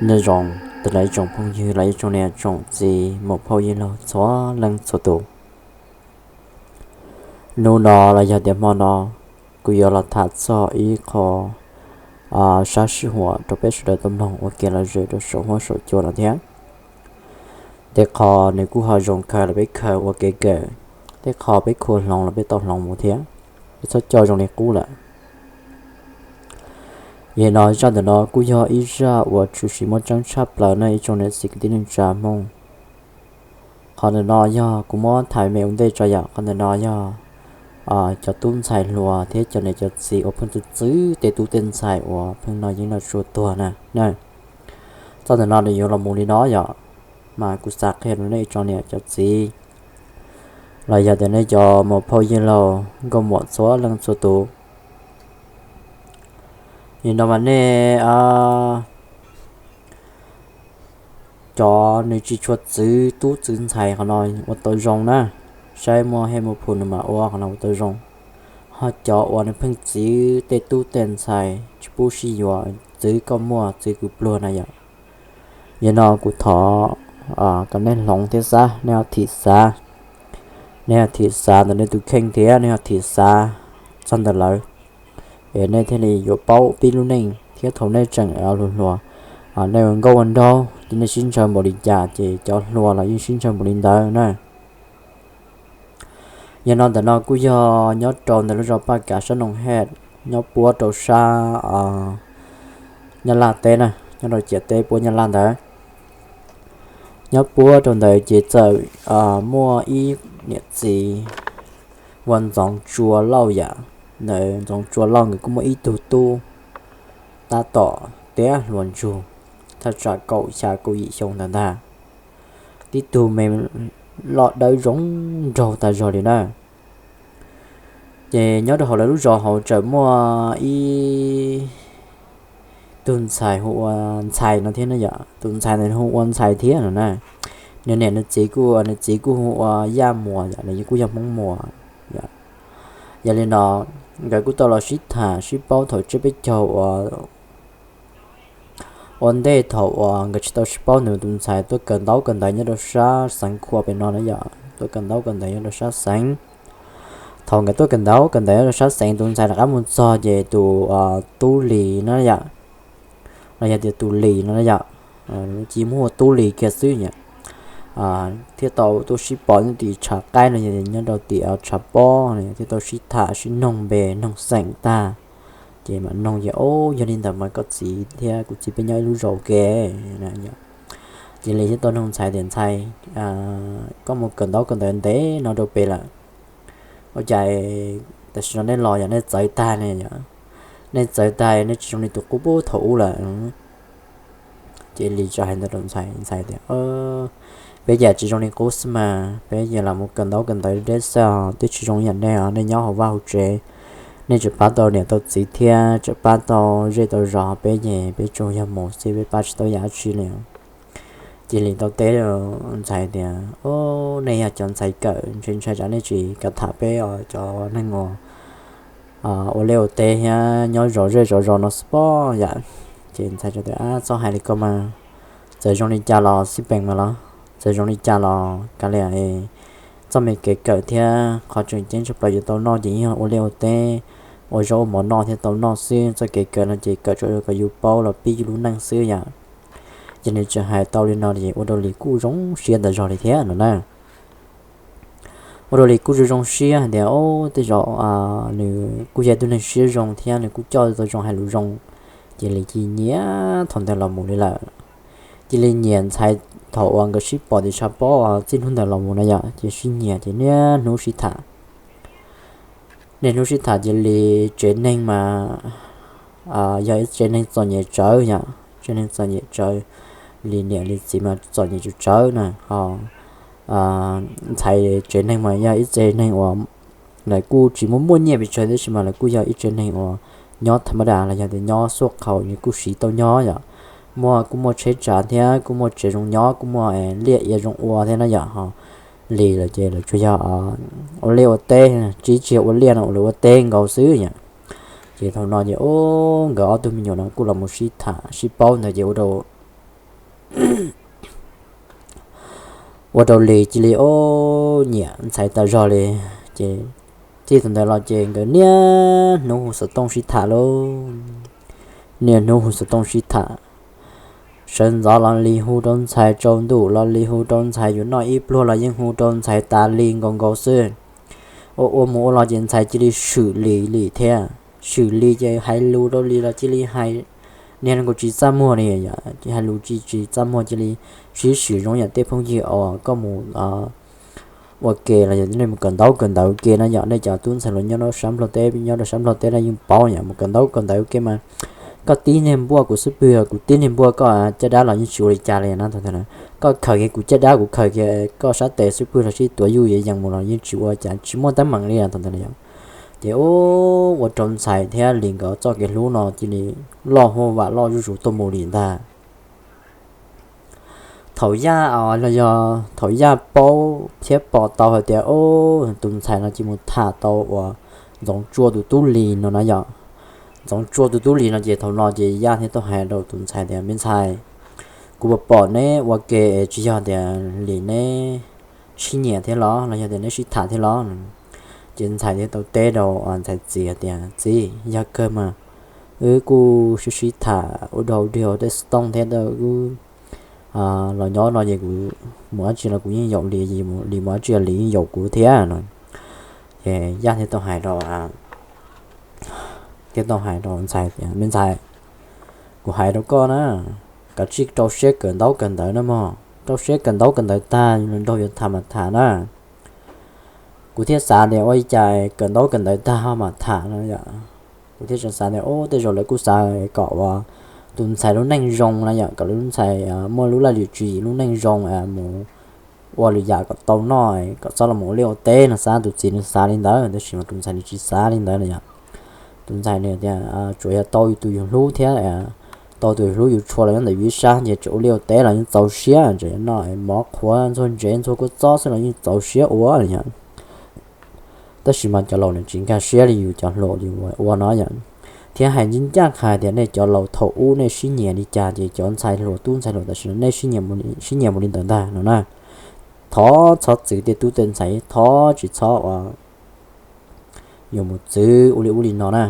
Nyob zoo, tag nrho ib tsoom phooj ywg los yog tsoom niam tsoom txiv muam phauj yawg laug txhua leej txhua tus. Hnub no los yog tias hmo no, kuv yuav los tham txog ib qho sab sij huam rau peb sawv daws tau mloog ua kev lom zem rau saum huab saum cua no thiab. Tej qho nws kuj ho zoo kawg los peb khaws ua kev kawm, tej qho peb khuv hloov los peb tau hloov mus thiab, peb txhob coj zoo li qub lawm. Yog no zaj ntawm no kuj yog ib zaj uas tshwm sim muaj tseeb tshaj plaws no ib tsoom niam txiv kwv tij neej tsa Hmoob. Qhov ntawm no yog kuv muab tham me ua ntej tso yom, qhov ntawm no yog cov tub ntxhais hluas thiab cov niam cov txiv uas pheej txwv txwv tej tub tej ntxhais uas pheej noj yeeb noj tshuaj tuag na. Txoj ntawm no nws yuav los mus li no yom, mas kuv xav qhia rau nej ib tsoom niam cov txiv los yog tias nej cov muam phauj yawg laug nkauj muam txhua leej txhua tus. Nim no mas nej cov nws tsis tshua txwv tub txwv ntxhais qhov no ua tau zoo na, saib muaj hej muaj phum nws mam ua qhov no ua tau zoo. Ho cov uas nws pheej txwv tej tub tej ntxhais tsis pub sib yuav, txwv koj muaj txwv kuv pluag na yom. Yog no kuv thov kom nej hloov thiab xav, nej ho thim xav, nej ho thim xav ntawm nej tus kheej thiab nej ho thim xav txog ntawm lawv, es nej thiaj li yuav paub pib lub neej thiab thaum nej tseem hluas hluas, nej ua nkauj ua nraug ces nej sib ntshaw npaum li cas ces cov hluas los yeej sib ntshaw npaum li ntawd na. Yog no ntawm no kuj yog nyob rau ntawm lub zos Paj Kav sab Noog Hej, nyob puab rau sab Nyab Laj teb na, nyob rau ciam teb puab Nyab Laj ntawd. Nyob puab rau ntawd ces txawm muaj ib niam txiv ua Ntxoov Tsua Lauj yam. Ntawd Ntxoov Tsua Lauj nkawd kuj muaj ib tug tub tab tom tiav hluas ntsug, thaj tsam kaum xya kaum yim xyoo ntawd ntag. Tib tug me loj dawb zoo nraug tag zog li na. Ces nyob rau hauv lawv lub zos hauv tseem muaj ib tug ntxhais hu ua Ntxhais no thiab na yom. Tus ntxhais ntawd hu ua Ntxhais thiab no na. Nws niam nws txiv kuj, nws txiv kuj hu ua Yaj Muas yom, nws kuj yog Hmoob Muas yom. Yog li no nkawd kuj tau los sib tham sib paub thaum tsiab peb caug ua ua ntej thaum uas nkawd tsis tau sib paub, nws tus ntxhais tuaj kawm ntaub kawm ntawv nyob rau sab xeev Khua pem no na yom, tuaj kawm ntaub kawm ntawv nyob rau sab xeev. Thaum nkawd tuaj kawm ntaub kawm ntawv nyob rau sab xeev, tus ntxhais rov qab mus txog ces tus Tub Lis na yom, los yog tias tus Lis no na yom, cia muaj Tub Lis kiag xwb yom, thiaj tau tuaj sib pom nyob tim tshav qaib no, nyob rau tim tshav pob, thiaj tau sib tham sib noog npe noog xeem tag. Ces mam noog ces, Au, yog li ntawd mas koj txiv thiab kuv txiv peb nyob ib lub zos ke. Ces Lis thiaj tau noog Ntxhais tias, Ntxhais, koj mus kawm ntaub kawm ntawv ntev no rau pem lawm, ua cas tam sim no nej los yog nej txawv tag ne? Nej txawv tag, nej tsis zoo li tus qub pub thaum ub lawm. Ces Lis txawm hais ntawd rau Ntxhais, Ntxhais tias, Peb yeej tsis zoo li qub xwb mas, peb yeej los mus kawm ntaub kawm ntawv deb xwb os, twb tsis zoo yam nej os, nej nyob hauv vaj hauv tsev, nej tseem pab tau niam tau txiv thiab tseem pab tau zej tau zos, peb ces peb tsuas yog mus xwb, peb pab tsis tau yam dab tsi li. Ces Lis tau teb Ntxhais tias, Au, nej yog cov ntxhais kawm, ntshe ntshai tsam nej tsis kam tham peb os, cov neeg uas ua liaj ua teb thiab nyob zov zej zov zos no xwb pob yom. Ces Ntxhais tias, Txhob hais li ko mas, txawm zoo li cas los xij peem mas los, txawm zoo li cas los kav liam, txoj me kev kawm thiab qhov tseem ceeb tshaj plaws yuav tau noj ces yeej yog ua liaj ua teb, ua zaub ua mov noj thiab tau noj xwb. Txoj kev kawm no ces kawm tsuas kom yus paub los pib yus lub neej xwb yom. Ces nws tseem hais tau li no ces ua rau Lis kuj zoo siab ntawm zog li thiab no na. Ua rau Lis kuj zoo zoo siab hais tias, Au, tej zaum nws kuj yog ib tug neeg siab zoo thiab nws kuj coj tau zoo hais lus zoo. Ces Lis cia li nyiam thaum ntawd los mus li lawm. Cia li nyiam Ntxhais thaum uas nkawd sib pom tim tshav pob txij hnub ntawd los mus na yom, ces sib nyiam ces niaj hnub sib tham. Niaj hnub sib tham ces Lis tsev neeg mas yog ib tsev neeg txom nyem tsawv yom, tsev neeg txom nyem tsawv, Lis niam Lis txiv mas txom nyem tsawv tsawv na. Ho Ntxhais tsev neeg mas yog ib tsev neeg uas lawv kuj tsis muaj muaj nyiaj pes tsawg tab sis mas lawv kuj yog ib tsev neeg uas nyob tham ma das los yog tias nyob xuaj qhaus nws kuj siv tau nyob yom. Muaj, kuj muaj tsheb tsav thiab kuj muaj tsev zoo nyob, kuj muaj liaj ia zoo ua thiab na yom. Ho Lis lawv ces lawv tsuas yog ua liaj ua teb, tsis, tsis yog ua liaj no, lawv ua teb nkaus xwb yom. Ces thaum no ces nkawd ob tug me nyuam no kuj los mus sib tham sib paub ntawd ces ua rau ua rau Lis cia li ob nyiam Ntxhais tas zog li. Ces txij thaum ntawd los ces nkawd niaj hnub hu xov tooj sib tham lauj, niaj hnub hu xov tooj sib tham. Sawv ntxov los Lis hu rau Ntxhais, tsaus ntuj los Lis hu rau Ntxhais, yuav noj ib pluag los yeej hu rau Ntxhais tas li nkaus nkaus xwb. Ua ua mus ua los ces Ntxhais cia li swm Lis li thiab. Swm Lis ces hais lus rau Lis los cia li hais, niag nkaus tsis txaj muag li, hais lus tsis tsis txaj muag cia li sib swm zoo yam tej phooj ywg uas koj mus ua ke los yog nej mus kawm ntaub kawm ntawv ke na yom. Nej cov tub ntxhais los nyob rau sab Nplog teb, nyob rau sab Nplog teb no yeej paub yom, mus kawm ntaub kawm ntawv ke mas koj tib niag npuaj kuv xub pwg, kuv tib niag npuaj koj, caj dab los yeej tsis ua li cas li na. Koj khaws kiag kuv caj dab, kuv khaws kiag koj sab tes xub pwg los sib tuav yuj yees mus los yeej tsis ua cas, tsis muaj teeb meem li thaum ntawd yom. Ces ua rau Ntxhais thiab Lis nkawd txoj kev hlub no cia li loj huaj vam loj zuj zus tuaj mus li ntag. Thaum Yaj los yog thaum Yaj paub thiab pom tau hais tias tus Ntxhais no cia li mus tham tau uas Ntxoov Tsua tus tub Lis no na yom. Ntxoov Tsua tus tub Lis no ces thaum no ces Yaj thiaj tau hais rau tus Ntxhais tias, Me Ntxhais, kuv pom pom neb ua ke es tsis yog tias Lis neb sib nyiam thiab los los yog tias neb sib tham thiab los? Ces Ntxhais thiaj tau teb rau Ntxhais txiv tias, Txiv, yog kawg mas wb kuj sib sib tham ua dog dig tej xov tooj thiab, wb los nyob no ces kuv mus dab tsi los kuv yeej yaum Lis, Lis mus dab tsi los Lis yeej yaum kuv thiab no. Ces Yaj thiaj tau hais rau, thiaj tau hais rau Ntxhais tias, Me Ntxhais, kuv hais rau koj na, kav tsij rau siab kawm ntaub kawm ntawv na mog, rau siab kawm ntaub kawm ntawv tag los nraug yuav tham mas tham na. Kuv thiaj xav tias ua li cas kawm ntaub kawm ntawv tag ho mam tham no yom. Kuv thiaj xav tias, Ub, tej zaum lawv kuj xav kom uas tus ntxhais lub neej zoo na yom, kom lub ntxhais muaj lub laj lim tswv yim lub neej zoo mus ua lwm yam kom tau noj, kom txhob los mus ua liaj ua teb no xav, tus txiv nws xav li ntawd, tab sis mas tus ntxhais nws tsis xav li ntawd na yom. Tus ntxhais nws tias tsuas yog tau tus yus hlub thiab tau tus yus hlub yus tshua los nyob ntawm yus ib sab ces tseem ua liaj ua teb los yeej txaus siab, tseem noj mov qhuav ntxuag ntsev ntxuag kua txob xwb los yeej txaus siab ua yom. Tab sis mas cov laus nws tsis nkag siab li yus cov hluas yus ua no yom. Thiab hais ncaj ncaj hais tias nej cov laus thaum ub nej sib nyiam li cas ces cov ntxhais hluas tub ntxhais hluas tam sim no nej sib nyiam mus li ntawd ntag no na. Thov txhob txwv tej tub tej ntxhais, thov tsis txhob ua yuav mus txwv ua li ub li no na.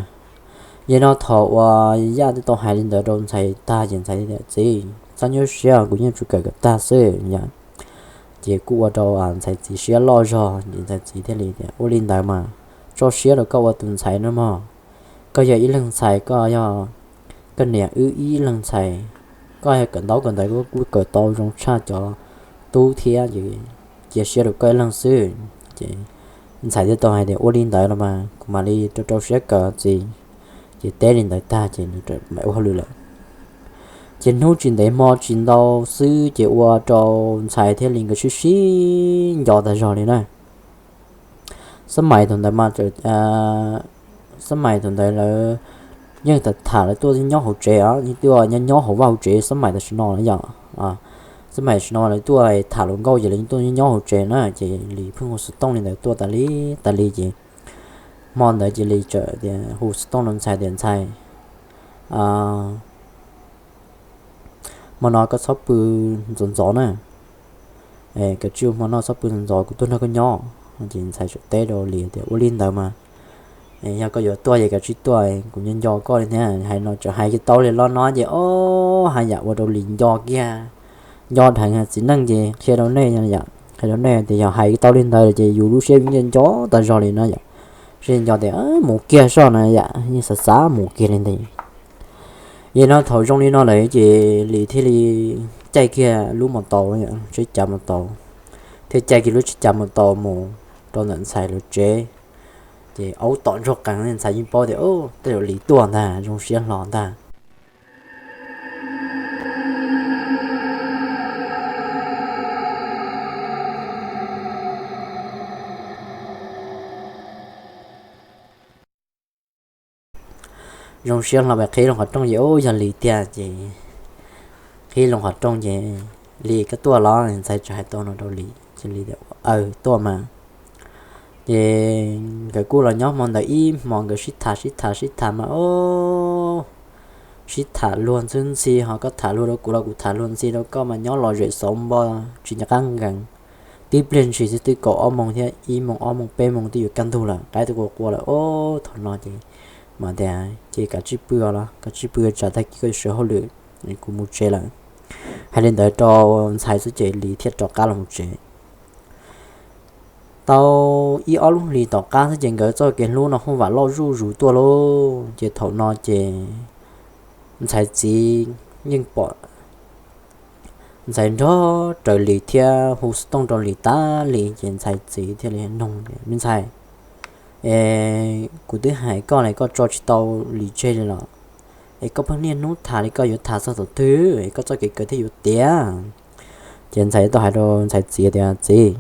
Yog no thaum uas Yaj twb tau hais li ntawd rau ntxhais tag ces ntxhais tias, Txiv, txhob nyuaj siab, kuv yeej tsuas kawm kom tag xwb yom. Ces kuj ua rau ntxhais txiv siab loj zog ces ntxhais txiv thiaj li tias, Ua li ntawd mas tso siab rau koj ua tus ntxhais no mog. Koj yog ib leeg ntxhais, koj yog koj niam wb ib leeg ntxhais, koj yog kawm ntaub kawm ntawv koj kuj kawm tau zoo tshaj cov tub thiab ces cia siab rau koj ib leeg xwb. Ces ntxhais thiaj tau hais tias, Ua li ntawd los mas kuv mam li rau rau siab kawm txiv. Ces teb li ntawd tag ces nws mam ua hauj lwm lawm. Ces hnub tsis ntev hmo tsis ntau xwb ces ua rau ntxhais thiab Lis nkawd sib sib nco tas zog li na. Xab mais thaum ntawd mas, xab mais thaum ntawd lawv yeej tham tham lawv tuaj nyob hauv tsev os, yeej tuaj nyob nyob hauv vaj hauv tsev xab mais tam sim no na yom. Xab mais tam sim no lawv tuaj tham hluas nkauj ces lawv yeej tuaj nyob nyob hauv tsev na, ces Lis pheej hu xov tooj li ntawd tuaj tas li tas li ces hmo ntawd ces Lis txawm tias hu xov tooj rau ntxhais tias, Ntxhais, hmo no koj txhob pw ntxov ntxov na, koj tsis ua hmo no txhob pw ntxov ntxov, kuv tuaj nrog koj nyob. Ces ntxhais txawm teb rau Lis tias, Ua li ntawd mas yog koj yuav tuaj ces koj tsis tuaj, kuv nco nco koj li thiab. Hais no txawm hais kiag tau li los no ces ob hais yam ua rau Lis nco kiag, nco dheev txiv neej ces qhia rau nej yom, qhia rau nej tias yog hais tau li ntawd ces yus lub siab nco nco tas zog li no yom. Sib nco tias mus kiag soj na yom, yeej xav xav mus kiag li ntawd. Yog no thaum zoo li no lawm ces Lis thiaj li caij kiag lub mos taus, tsheb cav mos taus, thiaj caij kiag lub tsheb cav mos taus mus rau ntawm ntxhais lawv tsev. Ces aub tom ntsuag qees, ntxhais yeej paub tias tej zaum Lis tuaj ntag, zoo siab hlo ntag. Zoo siab hlo mas qhib loo qhov rooj ces ub yog Lis tiag ces qhib loo qhov rooj ces, Lis koj tuaj los? Ntxhais txawm hais tau no rau Lis ces Lis tias aws tuaj mas. Ces nkawd kuj los nyob hmo ntawd ib hmos, nkawd sib tham sib tham sib tham mas ub, sib tham luag ntxhi ntxhi, ho koj tham luag rau kuv los kuv tham luag ntxhi rau koj mas nyob lom zem xauv npo, tsis nco qab nkees. Tib pliag ntshis xwb twb kaum ob moos thiab, ib moos ob moos peb moos twb yuav kaj ntug lawm, qaib twb qua qua lawm. Ob, thaum no ces mam tias ces kav tsij pw los kav tsij pw, tsam tag kis koj yuav sawv hauj lwm, kuv mus tsev lawm. Hais li ntawd rau ntxhais xwb ces Lis thiaj rov qab los mus tsev. Tau ib ob lub hlis tom qab xwb ces nkawd txoj kev hlub no ho vam loj zuj zus tuaj lauj. Ces thaum no ces ntxhais txiv yeej pom ntxhais nrog raws Lis thiab hu xov tooj rau Lis tas li, ces ntxhais txiv thiaj li noog, Me ntxhais, es kuv twb hais koj li koj tso tsis tau Lis tseg li los, es koj pheej niaj hnub tham li koj yuav tham txog thaum twg es koj txoj kev kawm thiaj yuav tiav? Ces ntxhais tau hais rau ntxhais txiv tias, Txiv,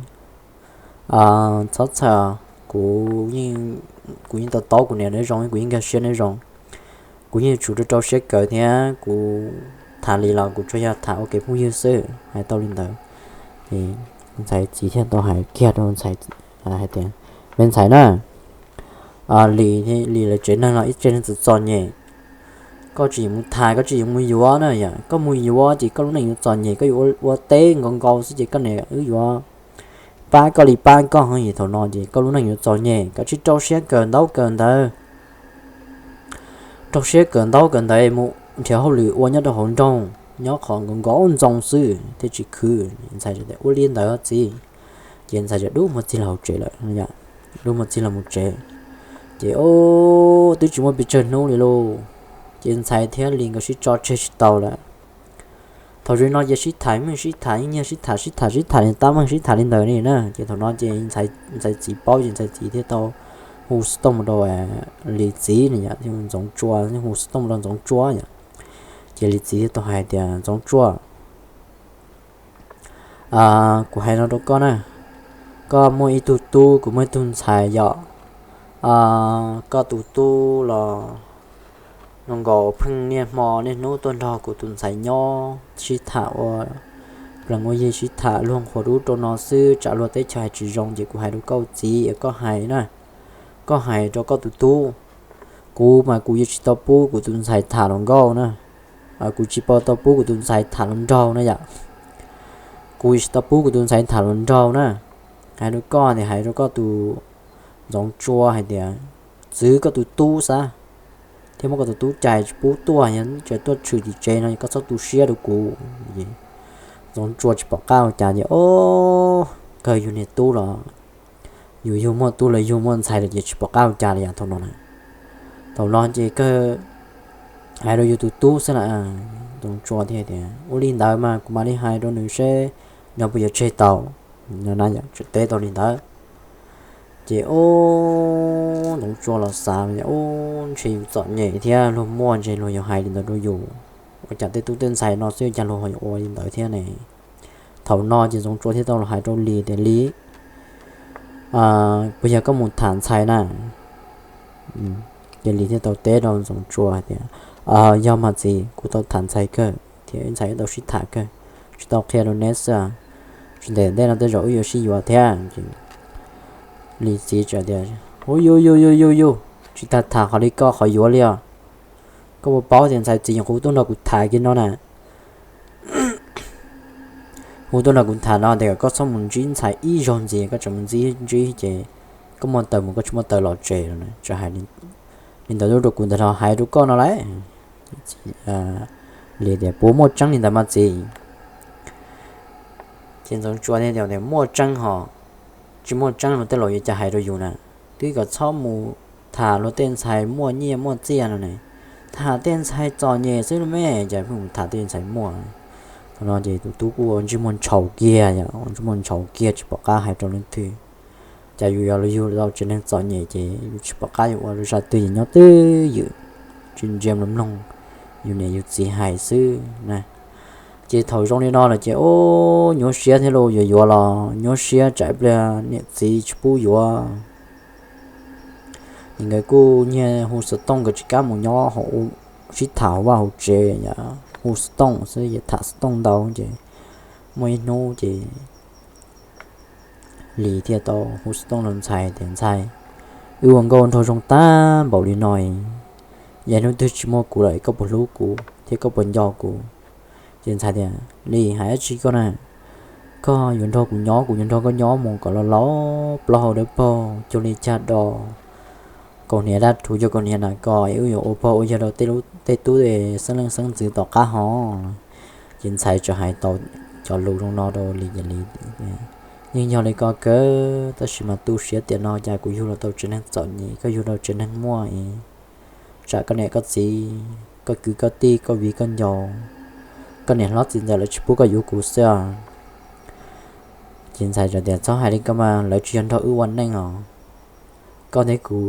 txhob txhawj, kuv, kuv yeej to taub kuv niam neb zoo, kuv yeej nkag siab neb zoo. Kuv yeej yuav tsum rau rau siab kawm thiab kuv tham Lis los kuv tsuas yog tham ua kev phooj ywg xwb. Hais tau li ntawd, ntxhais txiv thiaj tau hais kiag rau ntxhais hais tias, Me ntxhais na, Lis, Lis lawv tsev neeg no ib tsev neeg txom txom nyem, koj tsis yeem mus tham, koj tsis yeem mus yuav na yom. Koj mus yuav ces koj lub neej yuav txom nyem, koj yuav ua teb nkaus nkaus xwb ces koj niam wb yuav pab koj li pab koj, thaum no ces koj lub neej yuav txom nyem. Koj tsis rau siab kawm ntaub kawm ntawv, rau siab kawm ntaub kawm ntawv mus nrhiav hauj lwm ua nyob rau hauv nroog, nyob qhov nkaus nkaus ntxoo xwb thiaj tsis khwv. Ntxhais tias, Ua li ntawd txiv. Ces ntxhais txawm dub hmo txig los hauv tsev lawm, dub hmo txig los mus tsev. Ces ob, twb tsis muaj pes tsawg hnub li lauj, ces ntxhais thiab Lis nkawd sib tso tseg tsis tau lawm. Thaum zoo no ces sib tham, yeej sib tham, yeej nyiag sib tham, sib tham sib tham li tab meeg sib tham li ntawd li na. Ces thaum no ces ntxhais txiv paub ces ntxhais txiv thiaj tau hu xov tooj mus rau Lis txiv no yom, thiaj hu Ntxoov Tsua, hu xov tooj mus rau Ntxoov Tsua yom. Ces Lis txiv thiaj tau hais tias, Ntxoov Tsua, kuv hais no rau koj na, koj muaj ib tug tub, kuv muaj ib tug ntxhais yom. Koj tus tub los zoo nkaus pheej niaj hmo niaj hnub tuaj nrog kuv tus ntxhais nyob sib tham ua plees ua yi, sib tham luag qhuas dub rau no xwb, tsam luag teb chaws hais tsis zoo ces kuv hais rau koj txiv es koj hais na, koj hais rau koj tus tub. Kuv mas kuv yuav tsis tau pub kuv tus ntxhais tham hluas nkauj na, kuv tsis tau pub kuv tus ntxhais tham hluas nraug na yom. Kuv yuav tsis tau pub kuv tus ntxhais tham hluas nraug na. Hais rau koj tias hais rau koj tus Ntxoov Tsua hais tias txwv koj tus tub xwb, thiab muab koj tus tub cais tsis pub tuaj, yog tseem tuaj tshwm tim tsev no koj txhob tu siab rau kuv. Ntxoov Tsua tsis pom qab ua cas ces ob, kawg yug niag tub los, yus yug muaj tub los yug muaj ntxhais lawm ces tsis pom qab ua cas li yam thaum no na. Thaum no ces kawg hais rau yus tus tub xwb na. Ntxoov Tsua thiaj tias, Ua li ntawd mas kuv mam li hais rau nws seb nws puas yuav tseg tau. No na, tseem teb tau li ntawd. Ces ob, Ntxoov Tsua los xav, Ub, ntshe yus txom nyem thiab luag muaj ntshe luag yuav hais li ntawd rau yus. Ua cas tej tub tej ntxhais no xwb cas luag ho yuav ua li ntawd thiab ne? Thaum no ces Ntxoov Tsua thiaj tau los hais rau Lis tias, Lis, puas yog koj mus tham ntxhais na? Ces Lis thiaj tau teb rau Ntxoov Tsua hais tias, Yog mas txiv, kuv tau tham ntxhais kawg thiab ntxhais wb tau sib tham kawg, tsis tau qhia rau neb xwb, tsis ntev ntej no tej zaum wb yuav sib yuav thiab. Lis txiv txawm tias, Ub, yus yus yus yus yus, tsis tas tham qhov li koj qhov yuav li os. Koj puas paub tias ntxhais txiv hu tuaj nrog kuv tham kiag no na? Hu tuaj nrog kuv tham no tias kom koj txhob mus ntsib ntxhais ib zaug ntxiv, koj tseem mus ntsib ntsib ces koj muaj taws mus, koj tsis muaj taws los tsev no na. Tseem hais li ntawd rau kuv ntawd los hais rau koj no lauj. Lis tias, Puas muaj tseeb li ntawd mas txiv? Ces Ntxoov Tsua thiaj tias, Muaj tseeb hos, tsis muaj tseeb los tej laus yuav cas hais rau yus na. Twb kom txhob mus tham luag tej ntxhais muaj nyiaj muaj txiaj no ne, tham tej ntxhais txom nyem xwb los me, cas pheej mus tham tej ntxhais muaj. Thaum no ces tus tub kuj ua ntsej muag ntshaus kiag, yog ua ntsej muag ntshaus kiag tsis pom qab hais rau leej twg. Cas yus yog los yug tau tsev neeg txom nyem ces yus tsis pom qab yuav ua rau zaj twg, yus nyob twj ywm tsis ntsia mloog yus niam yus txiv hais xwb na. Ces thaum zoo li no lawm ces ub, nyuaj siab thiab lauj, yuav yuav los nyuaj siab tsam ib pliag niam txiv tsis pub yuav. Ces nkawd kuj nyiag hu xov tooj, nkawd tsis kam mus nyob hauv, sib tham hauv vaj hauv tsev, hu xov tooj xwb, tham xov tooj ntau ces muaj ib hnub ces Lis thiaj tau hu xov tooj rau ntxhais tias, Ntxhais, wb ua nkauj nraug zoo tag npaum li no, yog hnub twg tsis muaj kuv lawm koj puas hlub kuv thiab koj puas nco kuv? Ces ntxhais tias, Lis, hais dab tsi koj na? Koj yuav nrog kuv nyob, kuv yuav nrog koj nyob mus kom los laus plaub hau dawb paug cuag li cag do, kaus hniav dab rhuv cuag kaus hniav nas kos, wb yuav ua pog ua yawg rau tej tub xeeb leej xeeb ntxwv tom qab hov. Ces ntxhais txawm hais tau cov lus zoo no rau Lis, Lis, yeej yog li ko kawg, tab sis mas tu siab tiam no cas kuv yug los tau tsev neeg txom nyem, koj yug rau tsev neeg muaj es tsam koj niam koj txiv, koj kwv koj tij, koj viv koj ncaus, koj niam hlob txiv ntxawm lawv tsis pub koj yuav kuv xwb. Ces ntxhais tias, Txhob hais li ko mas, lawv tsis yog nrog wb ua neej os. Koj thiab kuv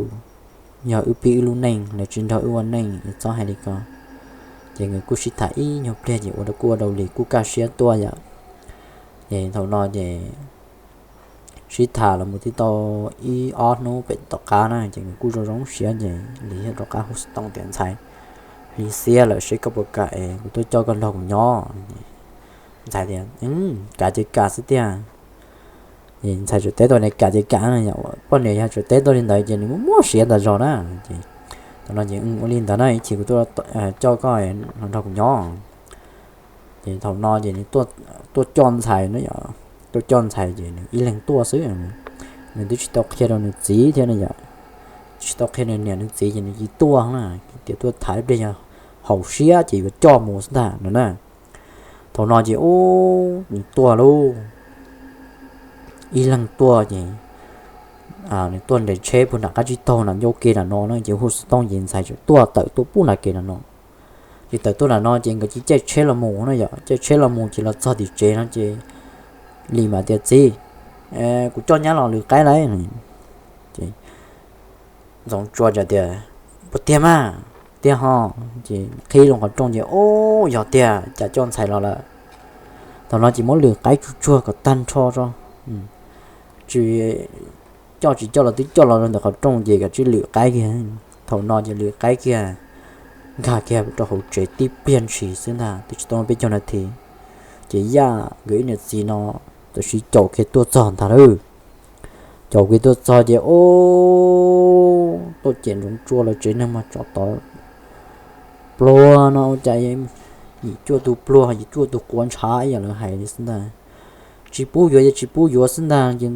yog wb pib wb lub neej, lawv tsis nrog wb ua neej, txhob hais li ko. Ces nkawd kuj sib tham ib nyuag pliag ces ua rau kuj ua rau Lis kuj kaj siab tuaj yom. Ces thaum no ces sib tham los mus tib tau ib ob hnub pem tom qab na ces nkawd kuj zoo zoo siab ces Lis thiaj rov qab hu xov tooj tias, Ntxhais, hli xiab lawm, seb koj puas kam es kuv tuaj coj koj nrog kuv nyob? Ntxhais tias, Kav ces kam xwb tiag. Ntxhais txawm teb tau tias, Kam ces kam no, poj niam yog txawm teb tau li ntawd ces nws muaj muaj siab tas zog na. Ces thaum no ces, Ua li ntawd na, ib chim kuv tuaj coj koj los nrog kuv nyob. Ces thaum no ces nws tuaj coj ntxhais no, tuaj coj ntxhais ces nws ib leeg tuaj xwb. Nws twb tsis tau qhia rau nws txiv thiab no yom, tsis tau qhia nws niam nws txiv ces nws cia li tuaj na, tias tuaj tham ib pliag yog haum siab ces yuav coj mus xwb ntag no na. Thaum no ces ub, nws tuaj lauj, ib leeg tuaj ces nws tuaj nres tsheb puag nram qab tsib taug nram ncauj ke nram no na, ces hu xov tooj ces ntxhais txawm tuaj tawm tuaj pub nram ke nram no. Ces tawm tuaj nram no ces nkawd cia li caij tsheb los mus na yom, caij tsheb los mus ces los txog tim tsev no ces Lis mam tias, Txiv, kuv coj nyab los lwm qaib lawm. Ces Ntxoov Tsua tias, Puas tiag mas? Tiag ho. Ces qhib loo qhov rooj ces, Ub, yog tiag, cas coj ntxhais los lawm. Thaum no ces muab lwm qaib tsuj tsuag kom tag nrho tso, tsis coj tsis coj los twb coj los rau ntawm qhov rooj ces kav tsij lwm qaib kiag. Thaum no ces lwm qaib kiag, nkag kiag rau hauv tsev tib pliag ntshis xwb ntag, twb tsis tau peb caug nas this, ces Yaj nkawd ib niam txiv no tam sim caum kiag tuaj txog ntag lauj. Caum kiag tuaj txog ces, Ub, tuaj cem Ntxoov Tsua lawv tsev neeg mas tsov tod pluag no cas yim cuaj tus pluag, yim cuaj tus quav ntshav ib yam lawv hais li xwb ntag. Tsis pub yuav ces tsis pub yuav xwb ntag, ces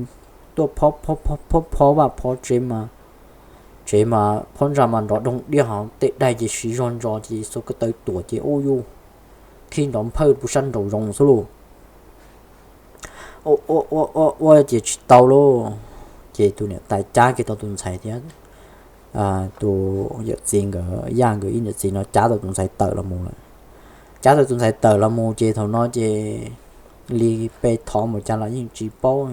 tuaj phob phob phob vaj phob tsev mas, tsev mas phob ntsa mas nrov doog diaj hov, tej daig ces siv zog ntso ces xuas ko taw tuam ces ub yuj, qhib nrov nphawj pub sab nraum zoov xwb lauj. Ua ua ua ua ces tsis tau lauj. Ces tus niam tais cab kiag tau tus ntxhais thiab tus yawm txiv nkawd, Yaj nkawd ib niam txiv no cab tau tus ntxhais tawm los mus lawm. Cab tau tus ntxhais tawm los mus ces thaum no ces Lis pe thov npaum cas los yeej tsis paub,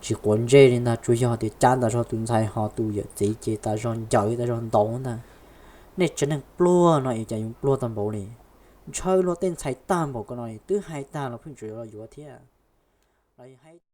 tsis quav ntsej li ntag, tsuas yog tias cab tas zog tus ntxhais ho tus yawm txiv ces tas zog ncaws tas zog ntaus ntag. Nej tsev neeg pluag no es cas yuav pluag tag npaum li, ntshaw luag tej ntxhais tag npaum ko no twb hais tag los pheej tseem los yuav thiab. Los hais